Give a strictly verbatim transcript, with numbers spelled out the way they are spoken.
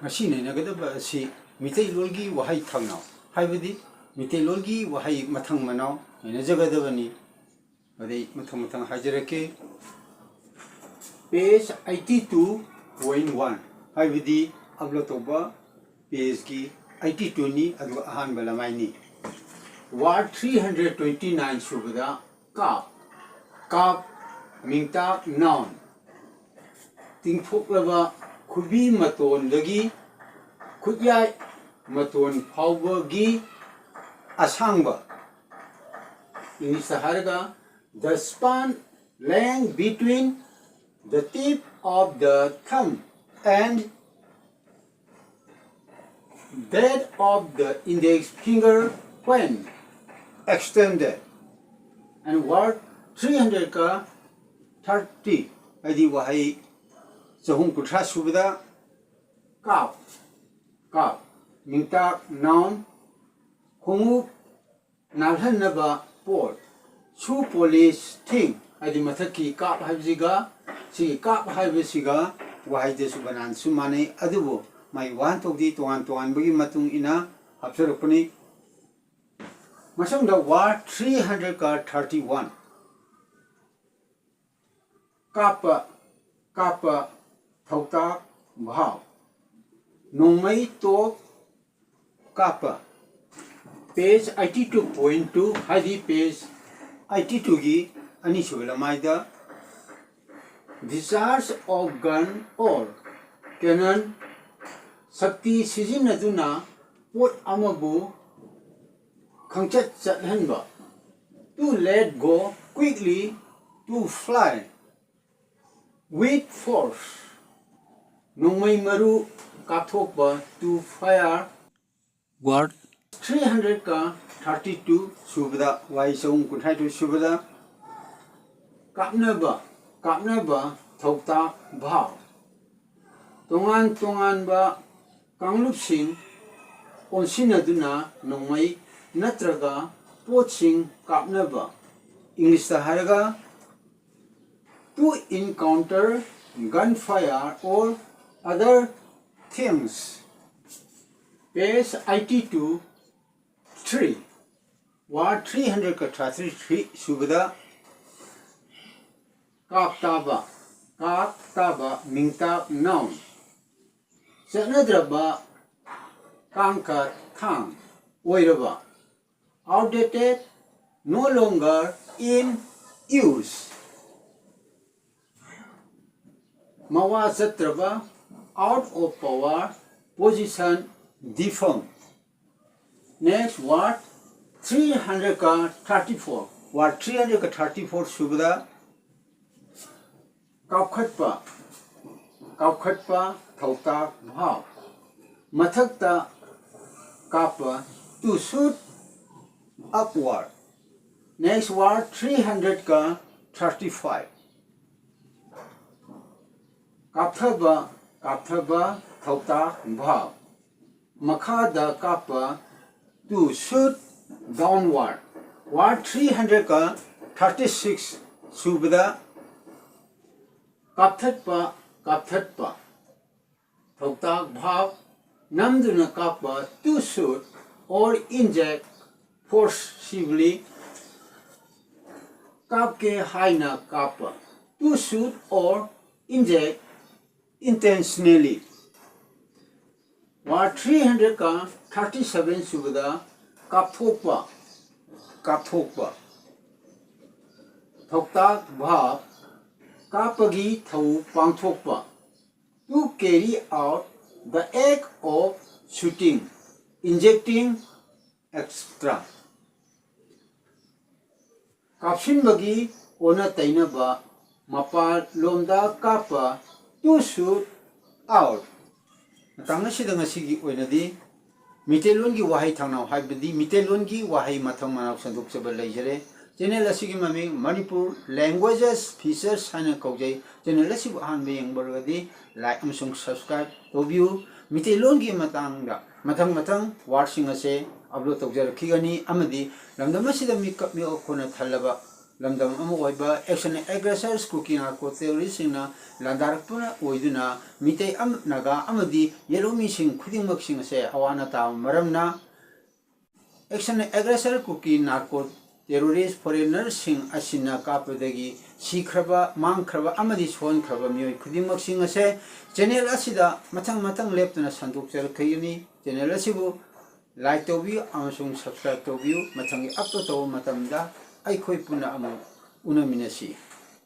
ꯉꯁꯤ ꯅꯩꯅꯒꯗꯕ ꯑꯁꯤ ꯃꯤꯇꯩꯂꯣꯟꯒꯤ ꯋꯥꯍꯩ ꯊꯪꯅꯥꯎ, ꯍꯥꯏꯕꯗꯤ ꯃꯤꯇꯩꯂꯣꯟꯒꯤ ꯋꯥꯍꯩ ꯃꯊꯪ ꯃꯅꯥꯎ ꯅꯩꯅꯖꯒꯗꯕꯅꯤ꯫ ꯑꯗꯩ ꯃꯊꯪ ꯃꯊꯪ ꯍꯥꯏꯖꯔꯛꯀꯦ꯫ Page eighty two point one, ꯍꯥꯏꯕꯗꯤ ꯑꯞꯂꯣꯗ ꯇꯧꯕ ꯄꯦꯖꯀꯤ ꯑꯩꯠꯇꯤ ꯇꯨꯅꯤ, ꯑꯗꯨꯒ ꯑꯍꯥꯟꯕ ꯂꯃꯥꯏꯅꯤ꯫ Word three hundred twenty nine ꯁꯨꯕꯗ ꯀꯥꯞ꯫ ꯀꯥꯞ, ꯃꯤꯡꯇꯥꯛ, noun꯫ ꯇꯤꯡꯊꯣꯛꯂꯕ ꯈꯨꯕꯤ ꯃꯇꯣꯟꯗꯒꯤ ꯈꯨꯠꯌꯥꯏ ꯃꯇꯣꯟ ꯐꯥꯎꯕꯒꯤ ꯑꯁꯥꯡꯕ, ꯏꯪꯂꯤꯁꯇ ꯍꯥꯏꯔꯒ the span length between the tip of the thumb and that of the index finger when extended꯫ And word three hundred ꯀ thirty, ꯍꯥꯏꯗꯤ ꯋꯥꯍꯩ ꯆꯍꯨꯝ ꯀꯨꯟꯊ꯭ꯔꯥ ꯁꯨꯕꯗ ꯀꯥꯞ꯫ ꯀꯥꯞ, ꯃꯤꯡꯇꯥꯛ, noun꯫ ꯈꯣꯡꯎꯞ ꯅꯥꯜꯍꯟꯅꯕ ꯄꯣꯠ꯫ Shoe polish thing, ꯍꯥꯏꯗꯤ ꯃꯊꯛꯀꯤ ꯀꯥꯞ ꯍꯥꯏꯕꯁꯤꯒ ꯁꯤꯒꯤ ꯀꯥꯞ ꯍꯥꯏꯕꯁꯤꯒ ꯋꯥꯍꯩꯗꯁꯨ ꯕꯅꯥꯟꯁꯨ ꯃꯥꯟꯅꯩ, ꯑꯗꯨꯕꯨ ꯃꯥꯒꯤ ꯋꯥꯍꯟꯊꯣꯛꯇꯤ ꯇꯣꯉꯥꯟ ꯇꯣꯉꯥꯟꯕꯒꯤ ꯃꯇꯨꯡ ꯏꯟꯅ ꯍꯥꯞꯆꯔꯛꯄꯅꯤ꯫ ꯃꯊꯪꯗ word three hundred ꯀ thirty one꯫ ꯀꯥꯞꯄ, ꯀꯥꯞꯄ, ꯊꯧꯇꯥꯛ, ꯚꯥꯎ꯫ ꯅꯣꯡꯃꯩ, ꯇꯣꯞ, ꯀꯥꯞꯄ꯫ Page eighty two point two, ꯍꯥꯏꯗꯤ page eighty two ꯒꯤ ꯑꯅꯤꯁꯨꯕ ꯂꯃꯥꯏꯗ discharge of gun or cannon, ꯁꯛꯇꯤ ꯁꯤꯖꯤꯟꯅꯗꯨꯅ ꯄꯣꯠ ꯑꯃꯕꯨ ꯈꯪꯆꯠ ꯆꯠꯍꯟꯕ꯫ To let go quickly, to fly with force꯫ ꯅꯣꯡꯃꯩ ꯃꯔꯨ ꯀꯥꯞꯊꯣꯛꯄ, to fire꯫ Word three hundred ꯀ thirty two ꯁꯨꯕꯗ, ꯋꯥꯍꯩ ꯆꯍꯨꯝ ꯀꯨꯟꯊ꯭ꯔꯥ ꯅꯤꯊꯣꯏ ꯁꯨꯕꯗ ꯀꯥꯞꯅꯕ, ꯀꯥꯞꯅꯕ, ꯊꯧꯇꯥꯛ, ꯚꯥꯎ꯫ ꯇꯣꯉꯥꯟ ꯇꯣꯉꯥꯟꯕ ꯀꯥꯡꯂꯨꯞꯁꯤꯡ ꯑꯣꯟꯁꯤꯟꯅꯗꯨꯅ ꯅꯣꯡꯃꯩ ꯅꯠꯇ꯭ꯔꯒ ꯄꯣꯠꯁꯤꯡ ꯀꯥꯞꯅꯕ, ꯏꯪꯂꯤꯁꯇ ꯍꯥꯏꯔꯒ to encounter gunfire or other things. Page eighty two, three. Word three hundred ꯀ thirty three ꯁꯨꯕꯗ ꯀꯥꯞ ꯇꯥꯕ, ꯀꯥꯞ ꯇꯥꯕ ꯃꯤꯡꯇꯥꯛ noun꯫ ꯆꯠꯅꯗ꯭ꯔꯕ ꯀꯥꯡꯈ ꯊꯥꯡ ꯑꯣꯏꯔꯕ, outdated, no longer in use꯫ ꯃꯋꯥ ꯆꯠꯇ꯭ꯔꯕ, out of power, position deformed꯫ Next word three hundred ꯀ thirty four꯫ Word three hundred ꯀ thirty four ꯁꯨꯕꯗ ꯀꯥꯞꯈꯠꯄ, ꯀꯥꯞꯈꯠꯄ ꯊꯧꯇꯥꯛ verb꯫ ꯃꯊꯛꯇ ꯀꯥꯞꯄ, to shoot upward꯫ Next word three hundred ꯀ thirty five꯫ ꯀꯥꯞꯊꯕ, ꯀꯥꯞꯊꯕ ꯊꯧꯇꯥꯛ verb꯫ ꯃꯈꯥꯗ ꯀꯥꯞꯄ, to shoot downward꯫ Word three hundred ꯀ thirty six ꯁꯨꯕꯗ ꯀꯥꯞꯊꯠꯄ, ꯀꯥꯞꯊꯠꯄ ꯊꯧꯇꯥꯛ verb꯫ ꯅꯝꯗꯨꯅ ꯀꯥꯞꯄ, to shoot or inject forcibly꯫ ꯀꯥꯞꯀꯦ ꯍꯥꯏꯅ ꯀꯥꯞꯄ, to shoot or inject intentionally꯫ Word three hundred ꯀ thirty seven ꯁꯨꯕꯗ ꯀꯥꯞꯊꯣꯛꯄ, ꯀꯥꯞꯊꯣꯛꯄ ꯊꯧꯇꯥꯛ verb꯫ ꯀꯥꯞꯄꯒꯤ ꯊꯧ ꯄꯥꯡꯊꯣꯛꯄ, to carry out the act of shooting, injecting, et cetera꯫ ꯀꯥꯞꯁꯤꯟꯕꯒꯤ ꯑꯣꯟꯅ ꯇꯩꯅꯕ, ꯃꯄꯥꯟ ꯂꯣꯝꯗ ꯀꯥꯞꯄ, to shoot out꯫ ꯃꯇꯥꯡ ꯑꯁꯤꯗ ꯉꯁꯤꯒꯤ ꯑꯣꯏꯅꯗꯤ ꯃꯤꯇꯩꯂꯣꯟꯒꯤ ꯋꯥꯍꯩ ꯊꯥꯡꯅꯥꯎ ꯍꯥꯏꯕꯗꯤ ꯃꯤꯇꯩꯂꯣꯟꯒꯤ ꯋꯥꯍꯩ ꯃꯊꯪ ꯃꯅꯥꯎ ꯁꯟꯗꯣꯛꯆꯕ ꯂꯩꯖꯔꯦ꯫ Channel ꯑꯁꯤꯒꯤ ꯃꯃꯤꯡ Manipur Languages Features ꯍꯥꯏꯅ ꯀꯧꯖꯩ꯫ Channel ꯑꯁꯤꯕꯨ ꯑꯍꯥꯟꯕ ꯌꯦꯡꯕ ꯑꯣꯏꯔꯒꯗꯤ like ꯑꯃꯁꯨꯡ subscribe ꯇꯧꯕꯤꯌꯨ꯫ ꯃꯤꯇꯩꯂꯣꯟꯒꯤ ꯃꯇꯥꯡꯗ ꯃꯊꯪ ꯃꯊꯪ wordꯁꯤꯡ ꯑꯁꯦ upload ꯇꯧꯖꯔꯛꯈꯤꯒꯅꯤ ꯑꯃꯗꯤ ꯂꯝꯗꯝ ꯑꯁꯤꯗ ꯃꯤꯀꯞ ꯃꯤꯑꯣꯛ ꯈꯣꯟꯅ ꯊꯜꯂꯕ ꯂꯝꯗꯝ ꯑꯃ ꯑꯣꯏꯕ Action Aggressors Kuki Narco Terroristꯁꯤꯡꯅ ꯂꯥꯟꯗꯥꯔꯛꯄꯅ ꯑꯣꯏꯗꯨꯅ ꯃꯤꯇꯩ ꯑꯃ, ꯅꯥꯒꯥ ꯑꯃꯗꯤ ꯌꯦꯂꯧꯃꯤꯁꯤꯡ ꯈꯨꯗꯤꯡꯃꯛꯁꯤꯡ ꯑꯁꯦ ꯑꯋꯥ ꯑꯅꯥ ꯇꯥꯕ ꯃꯔꯝꯅ Action Aggressor Kuki Narco Terrorist Foreignerꯁꯤꯡ ꯑꯁꯤꯅ ꯀꯥꯞꯄꯗꯒꯤ ꯁꯤꯈ꯭ꯔꯕ, ꯃꯥꯡꯈ꯭ꯔꯕ ꯑꯃꯗꯤ ꯁꯣꯟꯈ꯭ꯔꯕ ꯃꯤꯑꯣꯏ ꯈꯨꯗꯤꯡꯃꯛꯁꯤꯡ ꯑꯁꯦ channel ꯑꯁꯤꯗ ꯃꯊꯪ ꯃꯊꯪ ꯂꯦꯞꯇꯅ ꯁꯟꯗꯣꯛꯆꯔꯛꯀꯅꯤ꯫ Channel ꯑꯁꯤꯕꯨ like ꯇꯧꯕꯤꯌꯨ ꯑꯃꯁꯨꯡ subscribe ꯇꯧꯕꯤꯌꯨ꯫ ꯃꯊꯪꯒꯤ upload ꯇꯧꯕ ꯃꯇꯝꯗ ꯑꯩꯈꯣꯏ ꯄꯨꯟꯅ ꯑꯃꯨꯛ ꯎꯅꯃꯤꯟꯅꯁꯤ꯫